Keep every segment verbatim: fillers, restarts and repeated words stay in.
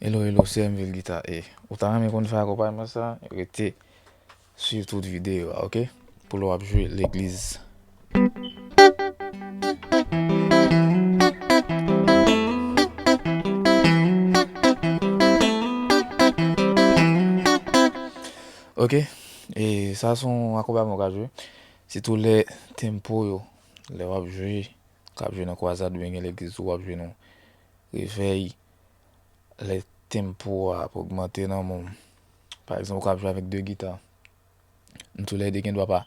Hello, hello, se M V L Guitar. E ou ta renmen konn fè akonpayman sa? Rete swiv tout videyo a, oke? Pou lè w ap jwe legliz. Oke, e sa se yon akonpayman w ka jwe. Sitou lè tempo yo, lè w ap jwe, k ap jwe nan kwazad oubyen gen legliz tou w ap jwe nan revèy, lè tempo a ap ogmante nan men w. Pa egzanp, ou ka ap jwe avèk de gita. Nou toulède gen dwa pa,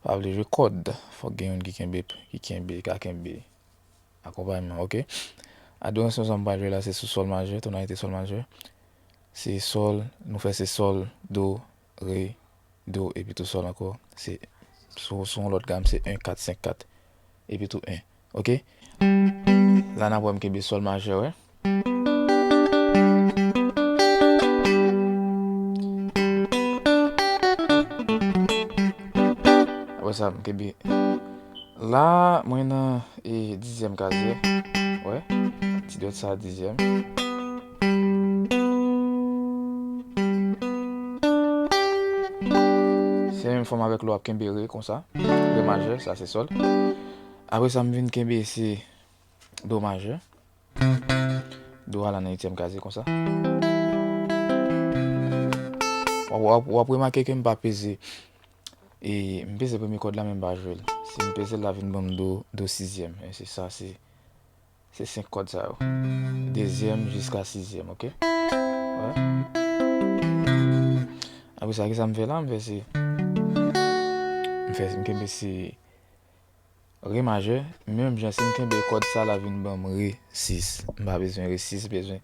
pa vle jwe kòd. Fòk gen youn ki kenbe, ki kenbe, ka kenbe akonpayman, oke? Adoration sa m pral jwe la, se sou sòl majè, tonalite sòl majè. Se sòl, nou fè se sòl, do, re, do, epi tou sòl ankò. Se, sou, sou yon lòt gam, se en kat senk kat. Epi tou en. Oke? La n ap wè m kenbe sòl majè, wè. Apre sa, m kenbe. La, mwen nan, e, dizyèm kazye. Wè? Ti dwèt sa, dizyèm. Se menm fòm avèk lè w ap kenbe re konsa. Re majè, sa se sòl. Apre sa, m vin kenbe se do majè. Do a la nan uityèm kazye konsa. W ap, w ap, w ap remake ke m pa peze. E m peze premye kòd la, men m pa jwe l. Si m peze l, la vin ban m do, do sizyèm. E se sa, se, se senk kòd sa yo. Dezyèm jiska sizyèm, oke? Wè. Apre sa, kisa m fè la? M fè se, m fè, m kenbe se re majè, menm jan si m kenbe kòd sa la vin ban m re sis. M pa bezwen re sis, bezwen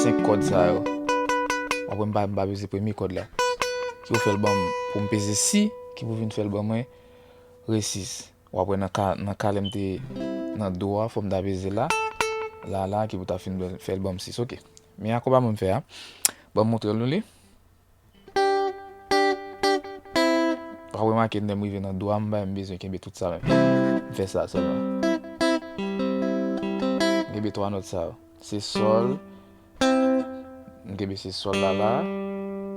senk kòd sa yo. W ap wè m pa, m pa peze premye kòd la. Ki pou fè l ban m, pou m peze si, ki pou vin fè l ban mwen re sis. W ap wè nan ka, nan ka lè m te nan do a, fò m ta peze la. La, la, ki pou ta fin fè l ban m sis. Oke. Men akonpayman m fè a. Ban m montre nou li. W ap remake lè m rive nan do a, m pa menm bezwen kenbe tout sa menm. M fè sa sèlman. M kenbe twa nòt sa yo. Se sòl. M kenbe se sòl la la.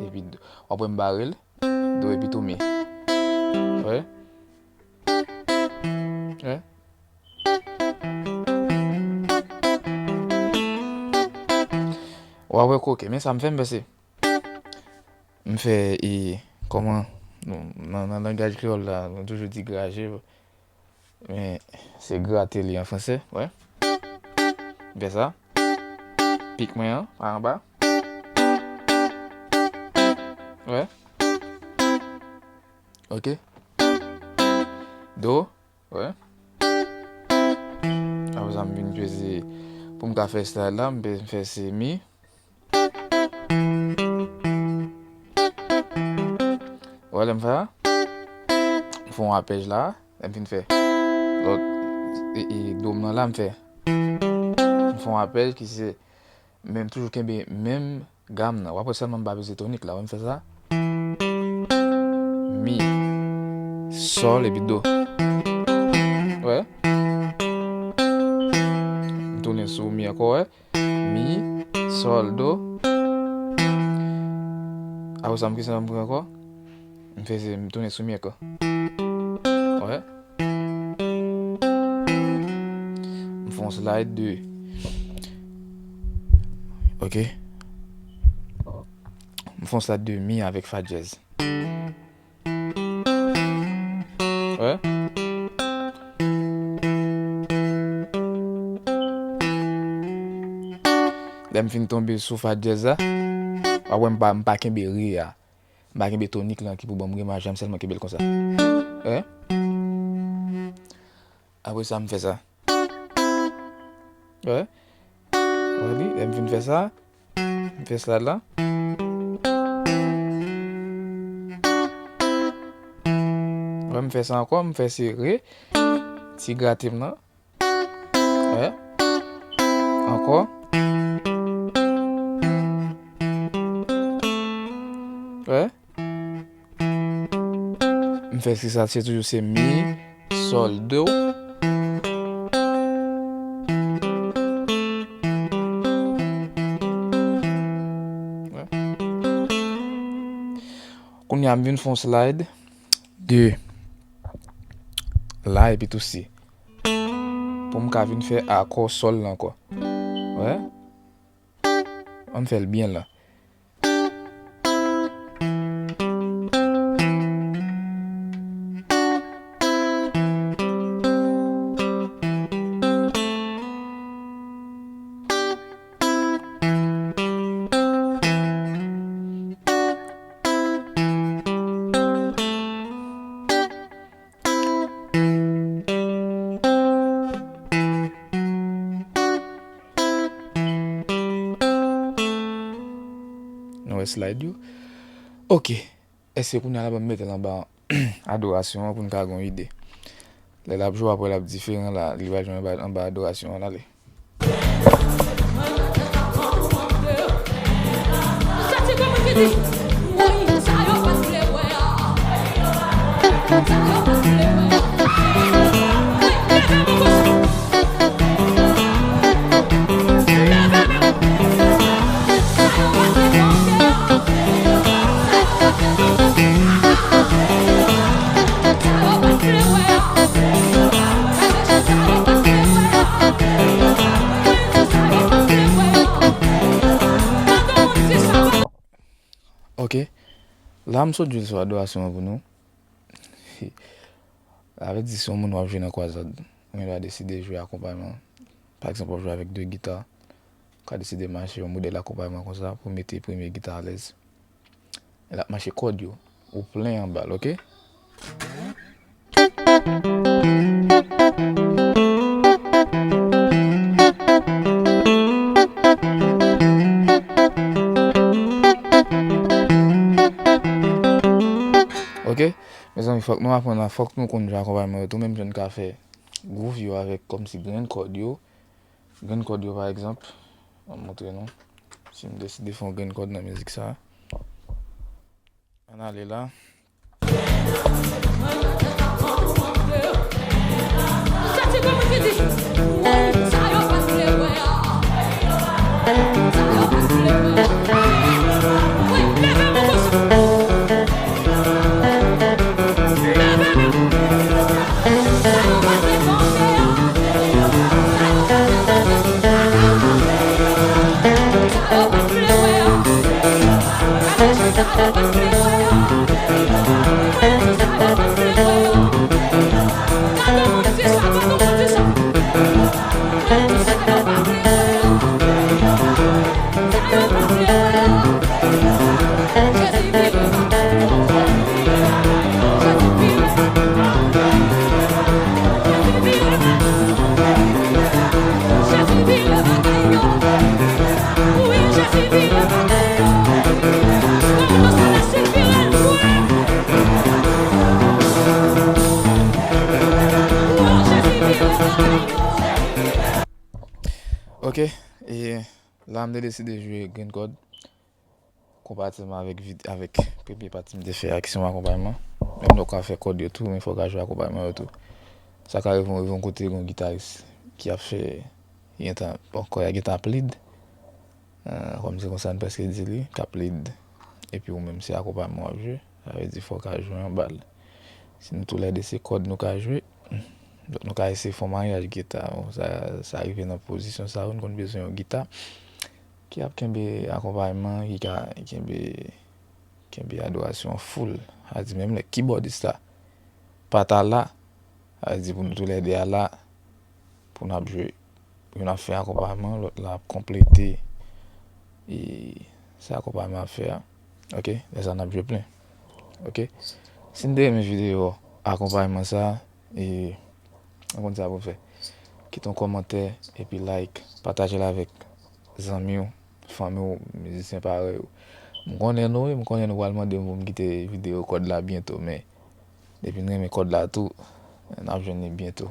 Epi do. W ap wè m bare l. Do epi tou mi. Wè? Wè? W ap wè koke. Men sa m fè, m fè se M fè, e, kòman, nou, nan, nan langaj kreyòl la, nou toujou di graje, men se grate li an fransè, wè. M fè sa. Pik mwen an, pa anba. Wè. Oke. Do. Wè. Apre sa, m vin peze pou m ka fè slide la, m pe-, m fè se mi. Wè, lè m fè a, m fè yon apèj la, lè m fin fè lòt, e, e, do m nan la, m fè, m fè yon apèj ki se menm, toujou kenbe menm gam nan. W ap wè sèlman m pa peze tonik la. Wè m fè sa. Mi. Sòl epi do. Wè. M tounen sou mi ankò, wè. Mi, sòl, do. Apre sa, m kisa m pran ankò? M fè se, m tounen sou mi ankò. Wè. M fè yon slide de. Oke. M fè yon slide de mi avèk fa dyèz. Wè. Lè m fin tonbe sou fa dyèz la, w ap wè m pa, m pa kenbe re a. M pa kenbe tonik lan ki pou ban m re majè, m sèlman kenbe l konsa. Wè. Apre sa, m fè sa. Wè. Wè li, lè m fin fè sa, m fè slide la. Wè, m fè sa ankò, m fè se re, ti grate m nan. Wè. Ankò. Wè. M fè si sa, se toujou se mi, sòl, do. Kounye a m vin fè yon slide de la epi tou si. Pou m ka vin fè akò sòl la ankò. Wè? Ann fè l byen la. Nou wè slide yo. Ok. Èske kounye a la ban m mete l anba adorasyon an pou n ka gen yon ide? Lè l ap jwe apre l ap diferan la, li va jwe anba, anba adorasyon an ale. Ok. La, m sot jwe l sou adorasyon an pou nou. Sa vle di, si yon moun w ap jwe nan kwazad, ou gen dwa deside jwe akonpayman. Pa egzanp, w ap jwe avèk de gita, ou ka deside mache yon modèl akonpayman konsa pou mete premye gita alèz. E l ap mache kòd yo. Ou plen anba l, ok? Ok? Mezanmi, fòk nou aprann la, fòk nou konn jwe akonpayman yo tou, menm jan n ka fè gwouv yo avèk kòmsi grenn kòd yo. Grenn kòd yo, pa egzanp, m ap montre nou. Si m deside fè yon grenn kòd nan mizik sa, ann ale la. Ok, e la m te deside jwe grenn kòd. Konparativman avèk vid-, avèk premye pati m te fè a, ki se yon akonpayman. Menm lè w ka fè kòd yo tou, men fò w ka jwe akonpayman yo tou. Sa ka rive w rive yon kote, gen yon gitaris ki ap fè, gentan, bon, kò a gentan ap lead. Eh, kòm se konsa n prèske di li, k ap lead. Epi ou menm se akonpayman w ap jwe, sa vle di fò w ka jwe anba l. Si nou toulède se kòd nou ka jwe, donk nou ka eseye fè yon maryaj gita. Sa, sa rive nan pozisyon sa yo, nou konn bezwen yon gita ki ap kenbe akonpayman, ki ka kenbe, kenbe adorasyon an full. Sa di menm lè kibòdis la pa ta la, sa di pou nou toulède a la, pou n ap jwe. Youn ap fè akonpayman, lòt la ap konplete, e, sa akonpayman ap fè a. Ok, lè sa n ap jwe plen. Ok. Si n te renmen videyo akonpayman sa, e, ou konn sa pou fè. Kite yon kòmantè, epi like, pataje l avèk zanmi w, fanmi w, mizisyen parèy ou. M konnen nou, wi, m konnen nou pral mande m pou m kite videyo kòd la byento, men depi n renmen kòd la tou, n ap jwenn li byento.